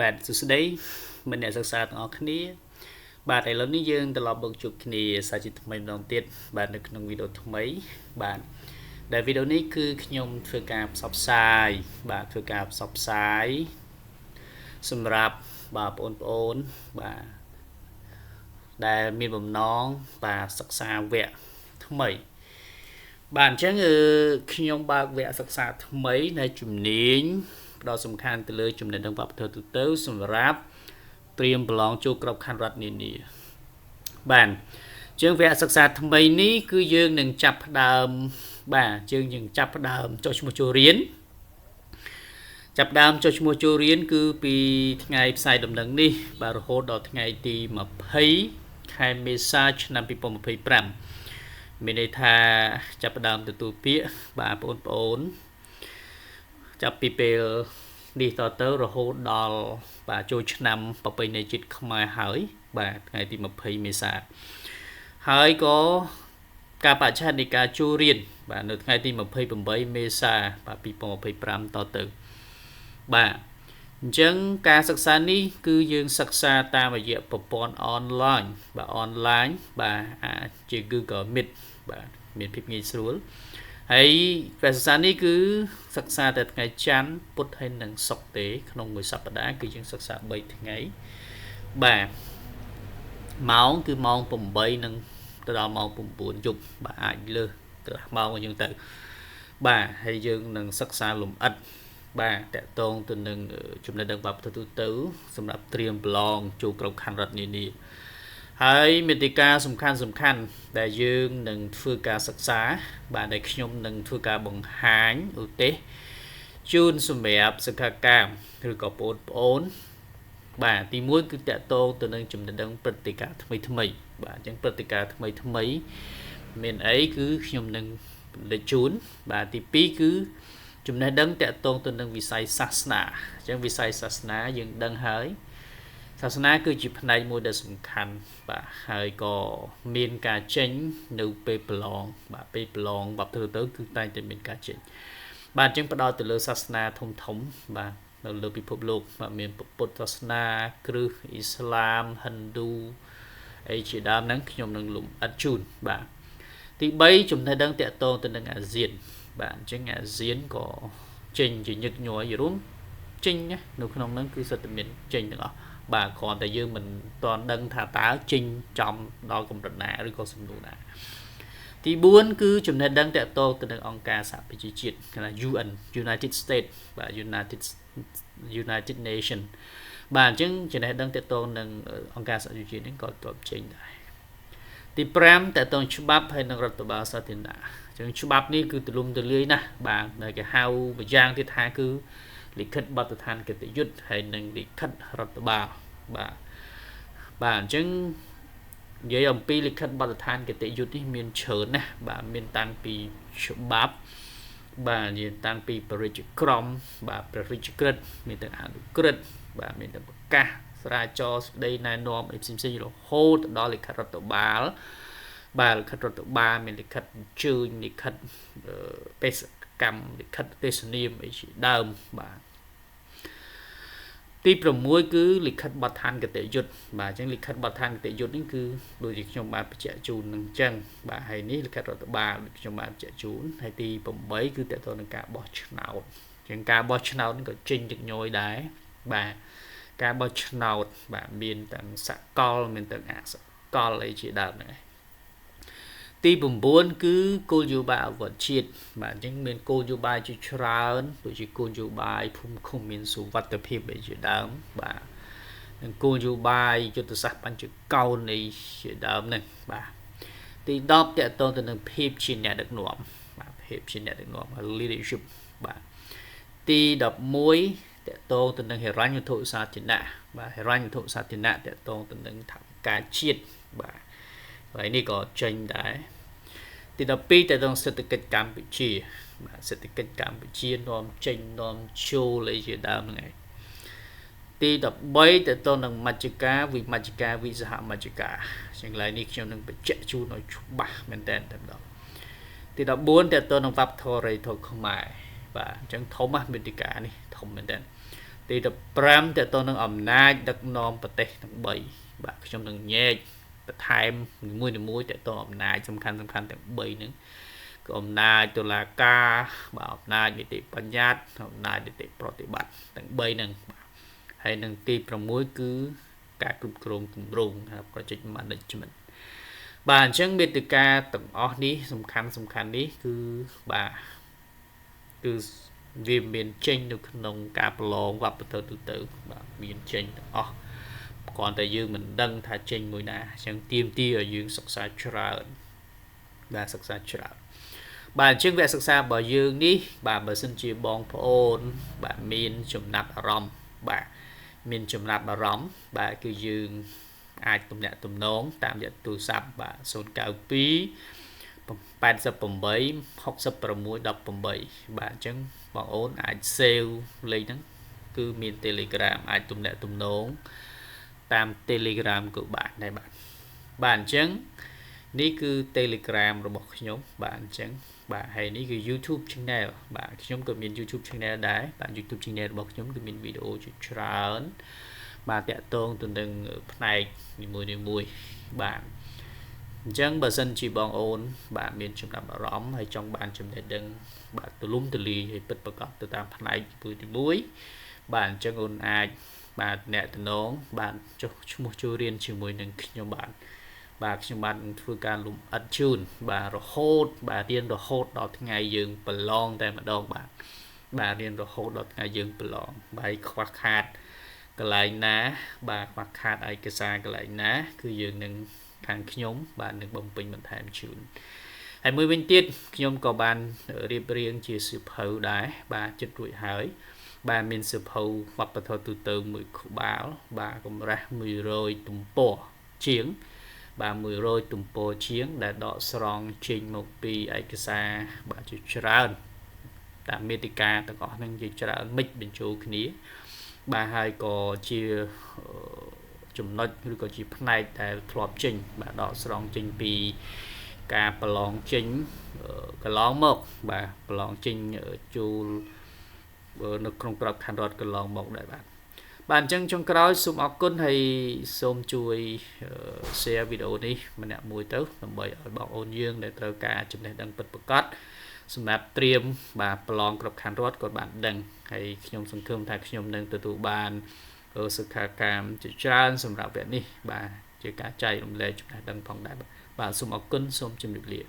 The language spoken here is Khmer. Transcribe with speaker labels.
Speaker 1: បាទសួស្តីមិត្តអ្នកសិក្សាទាំងអស់គ្នាបាទឥឡូវនេះយើងត្រឡប់មកជួបគ្នាសាជាថ្មីម្ដងទៀតបាទនៅក្នុងវីដេអូថ្មីបាទដែលវីដេអូនេះគឺខ្ញុំធ្វើការផ្សព្វផ្សាយបាទធ្វើការផ្សព្វផ្សាយសម្រាប់បាទបងប្អូនបាទដែលមានបំណងបាទសិក្សាវគ្គថ្មីបាទអញ្ចឹងខ្ញុំបើកវគ្គសិក្សាថ្មីនៅជំនាញផ្ដោតសំខាន់ទៅលើចំណេះដឹងវប្បធម៌ទូទៅសម្រាប់ត្រៀមប្រឡងចូលក្របខ័ណ្ឌរដ្ឋនានាបាទជាងវគ្គសិក្សាថ្មីនេះគឺយើងនឹងចាប់ផ្ដើមបាទយើងនឹងចាប់ផ្ដើមចុះឈ្មោះចូលរៀនចាប់ដើមចុះឈ្មោះចូលរៀនគឺពីថ្ងៃផ្សាយដំណឹងនេះបាទរហូតដល់ថ្ងៃទី20ខែមេសាឆ្នាំ2025មានន័យថាចាប់ផ្ដើមទទួលពាក្យបាទបងប្អូនចាប់ពីពេលនេះតទៅរហូតដល់បាទចូលឆ្នាំប្រពៃណីជាតិខ្មែរហើយបាទថ្ងៃទី20មេសាហើយក៏ការបច្ឆេទនៃការចូលរៀនបាទនៅថ្ងៃទី28មេសាបាទ2025តទៅបាទអញ្ចឹងការសិក្សានេះគឺយើងសិក្សាតាមរយៈប្រព័ន្ធអនឡាញបាទអនឡាញបាទអាចជា Google Meet បាទមានភាពងាយស្រួលហើយការសិក្សានេះគឺសិក្សាតែថ្ងៃច័ន្ទពុធហើយនិងសុក្រទេក្នុងមួយសប្តាហ៍គឺយើងសិក្សា3ថ្ងៃបាទម៉ោងគឺម៉ោង8និងទៅដល់ម៉ោង9យប់បាទអាចលើសកន្លះម៉ោងអញ្ចឹងទៅបាទហើយយើងនឹងសិក្សាលម្អិតបាទតកតងទៅនឹងចំណេះដឹងវប្បធម៌ទូទៅសម្រាប់ត្រៀមប្រឡងចូលក្របខ័ណ្ឌរដ្ឋនានាហើយមេតិកាសំខាន់សំខាន់ដែលយើងនឹងធ្វើការសិក្សាបាទដែលខ្ញុំនឹងធ្វើការបង្ហាញឧទេសជូនសម្រាប់សិក្ខាកាមឬក៏បងប្អូនបាទទី1គឺតកតងទៅនឹងចំណេះដឹងព្រឹត្តិការណ៍ថ្មីថ្មីបាទអញ្ចឹងព្រឹត្តិការណ៍ថ្មីថ្មីមានអីគឺខ្ញុំនឹងលេចជូនបាទទី2គឺចំណេះដឹងតកតងទៅនឹងវិស័យសាសនាអញ្ចឹងវិស័យសាសនាយើងដឹងហើយសាសនាគឺជាផ្នែកមួយដែលសំខាន់បាទហើយក៏មានការចេញនៅពេលប្រឡងបាទពេលប្រឡងបាប់ធ្វើទៅគឺតែងតែមានការចេញបាទអញ្ចឹងផ្ដោតទៅលើសាសនាធំធំបាទនៅលើពិភពលោកបាទមានពុទ្ធសាសនាគ្រឹះអ៊ីស្លាមហិណ្ឌូអីជាដើមហ្នឹងខ្ញុំនឹងលំអិតជូនបាទទី3ចំណេះដឹងតកតងទៅនឹងអាស៊ានបាទអញ្ចឹងអាស៊ានក៏ចេញជាញឹកញយរួមចេញនៅក្នុងហ្នឹងគឺសិតតែមានចេញទាំងអស់បាទគ្រាន់តែយើងមិនទាន់ដឹងថាតើចេញចំដល់កម្រិតណាឬក៏សំណួរណាទី4គឺចំណេះដឹងតកតងទៅនឹងអង្គការសហប្រជាជាតិគេថា UN United States បាទ United Nation បាទអញ្ចឹងចំណេះដឹងតកតងនឹងអង្គការសហប្រជាជាតិនេះក៏ទើបចេញដែរទី5តកតងច្បាប់ហើយនឹងរដ្ឋបាលសាធារណៈអញ្ចឹងច្បាប់នេះគឺទូលំទូលាយណាស់បាទដែលគេហៅម្យ៉ាងទៀតថាគឺលិខិតបទដ្ឋានកិត្តិយសហើយនិងលិខិតរដ្ឋបាលបាទបាទអញ្ចឹងនិយាយអំពីលិខិតបទដ្ឋានកិត្តិយសនេះមានច្រើនណាស់បាទមានតាំងពីច្បាប់បាទមានតាំងពីព្រះរាជក្រមបាទព្រះរាជក្រឹត្យមានទាំងអនុក្រឹត្យបាទមានទាំងប្រកាសស្រាចរស្ដីណែនាំអីផ្សេងៗរហូតដល់លិខិតរដ្ឋបាលបាទលិខិតរដ្ឋបាលមានលិខិតអញ្ជើញលិខិតបេសកកម្មលិខិតទេសនាមអីជាដើមបាទទី6គឺលិខិតបទដ្ឋានគតិយុត្តបាទអញ្ចឹងលិខិតបទដ្ឋានគតិយុត្តនេះគឺដូចជាខ្ញុំបានបញ្ជាក់ជូននឹងអញ្ចឹងបាទហើយនេះលិខិតរដ្ឋបាលដូចខ្ញុំបានបញ្ជាក់ជូនហើយទី8គឺតទៅនឹងការបោះឆ្នោតអញ្ចឹងការបោះឆ្នោតនេះក៏ចេញទឹកញយដែរបាទការបោះឆ្នោតបាទមានទាំងសកលមានទាំងអសកលអីជាដើមហ្នឹងឯងទី9គឺគោលនយោបាយអវត្តជាតិបាទអញ្ចឹងមានគោលនយោបាយជាច្រើនដូចជាគោលនយោបាយភូមិឃុំមានសុវត្ថិភាពអីជាដើមបាទនិងគោលនយោបាយយុទ្ធសាស្ត្របញ្ចកោណអីជាដើមហ្នឹងបាទទី10តកតងទៅនឹងភាពជាអ្នកដឹកនាំបាទភាពជាអ្នកដឹកនាំ leadership បាទទី11តកតងទៅនឹងហិរញ្ញវត្ថុសាធារណៈបាទហិរញ្ញវត្ថុសាធារណៈតកតងទៅនឹងថវិកាជាតិបាទហើយនេះក៏ចេញដែរទី12តើតងសេដ្ឋកិច្ចកម្ពុជាបាទសេដ្ឋកិច្ចកម្ពុជានាំចេញនាំចូលអីជាដើមហ្នឹងឯងទី13តើតងនឹងមជ្ឈការវិមជ្ឈការវិសហមជ្ឈការជាងឡើយនេះខ្ញុំនឹងបញ្ជាក់ជូនឲ្យច្បាស់មែនតើតែម្ដងទី14តើតងនឹងវប្បធម៌រៃធម៌ខ្មែរបាទអញ្ចឹងធំណាស់មេតិកានេះធំមែនតើ ទី15តទៅនឹងអំណាចដឹកនាំប្រទេសទាំង3បាទខ្ញុំនឹងញែកបន្ថែមនីមួយៗតទៅអំណាចសំខាន់សំខាន់ទាំង3ហ្នឹងគឺអំណាចតុលាការបាទអំណាចនីតិបញ្ញត្តិអំណាចនីតិប្រតិបត្តិទាំង3ហ្នឹងបាទហើយនឹងទី6គឺការគ្រប់គ្រងគម្រោងហៅ project management បាទអញ្ចឹងមេតិកាទាំងអស់នេះសំខាន់សំខាន់នេះគឺបាទគឺវាមានចេញនៅក្នុងការប្រឡងវប្បធម៌ទូទៅបាទមានចេញទាំងអស់គ្រាន់តែយើងមិនដឹងថាចេញមួយណាអញ្ចឹងទៀមទាឲ្យយើងសិក្សាច្រើនបាទសិក្សាច្រើនបាទអញ្ចឹងវគ្គសិក្សារបស់យើងនេះបាទបើសិនជាបងប្អូនបាទមានចំណាប់អារម្មណ៍បាទមានចំណាប់អារម្មណ៍បាទគឺយើងអាចទំនាក់ទំនងតាមរយៈទូរស័ព្ទបាទ092 88 66 18បាទអញ្ចឹងបងអូនអាច save លេខហ្នឹងគឺមាន Telegram អាចទំនាក់ទំនងតាម Telegram ក៏បានដែរបាទបាទអញ្ចឹងនេះគឺ Telegram របស់ខ្ញុំបាទអញ្ចឹងបាទហើយនេះគឺ YouTube Channel បាទខ្ញុំក៏មាន YouTube Channel ដែរបាទ YouTube Channel របស់ខ្ញុំគឺមានវីដេអូជាច្រើនបាទតាក់ទងទៅនឹងផ្នែកនីមួយៗបាទអញ្ចឹងបើសិនជាបងអូនបាទមានចំណាប់អារម្មណ៍ហើយចង់បានចំណេះដឹងបាទទូលំទូលាយហើយពិតប្រាកដទៅតាមផ្នែកទី1បាទអញ្ចឹងអូនអាចបាទអ្នកតំណងបាទចុះឈ្មោះចូលរៀនជាមួយនឹងខ្ញុំបាទបាទខ្ញុំបាទនឹងធ្វើការលំអិតជូនបាទរហូតបាទរៀនរហូតដល់ថ្ងៃយើងប្រឡងតែម្ដងបាទបាទរៀនរហូតដល់ថ្ងៃយើងប្រឡងបាទខ្វះខាតកន្លែងណាបាទខ្វះខាតឯកសារកន្លែងណាគឺយើងនឹងខាងខ្ញុំបាទនឹងបំពេញបន្ថែមជូនហើយមួយវិញទៀតខ្ញុំក៏បានរៀបរៀងជាសៀវភៅដែរបាទចិត្តរួចហើយបាទមានសៀវភៅវប្បធម៌ទូទៅមួយក្បាលបាទកម្រាស់100ទំព័រជាងបាទ100ទំព័រជាងដែលដកស្រង់ចេញមកពីឯកសារបាទជាច្រើនតាមមេតិកាទាំងអស់ហ្នឹងជាច្រើនមិចបញ្ចូលគ្នាបាទហើយក៏ជាចំណុចឬក៏ជាផ្នែកដែលធ្លាប់ចេញបាទដកស្រង់ចេញពីការប្រឡងចេញកន្លងមកបាទប្រឡងចេញចូលនៅក្នុងក្របខ័ណ្ឌរដ្ឋកន្លងមកដែរបាទបាទអញ្ចឹងចុងក្រោយសូមអរគុណហើយសូមជួយ share វីដេអូនេះម្នាក់មួយទៅដើម្បីឲ្យបងប្អូនយើងដែលត្រូវការចំណេះដឹងពិតប្រាកដសម្រាប់ត្រៀមបាទប្រឡងក្របខ័ណ្ឌរដ្ឋគាត់បានដឹងហើយខ្ញុំសង្ឃឹមថាខ្ញុំនឹងទទួលបានសិក្ខាកាមជាច្រើនសម្រាប់វគ្គនេះបាទជាការចែករំលែកចំណេះដឹងផងដែរបាទសូមអរគុណសូមជម្រាបលា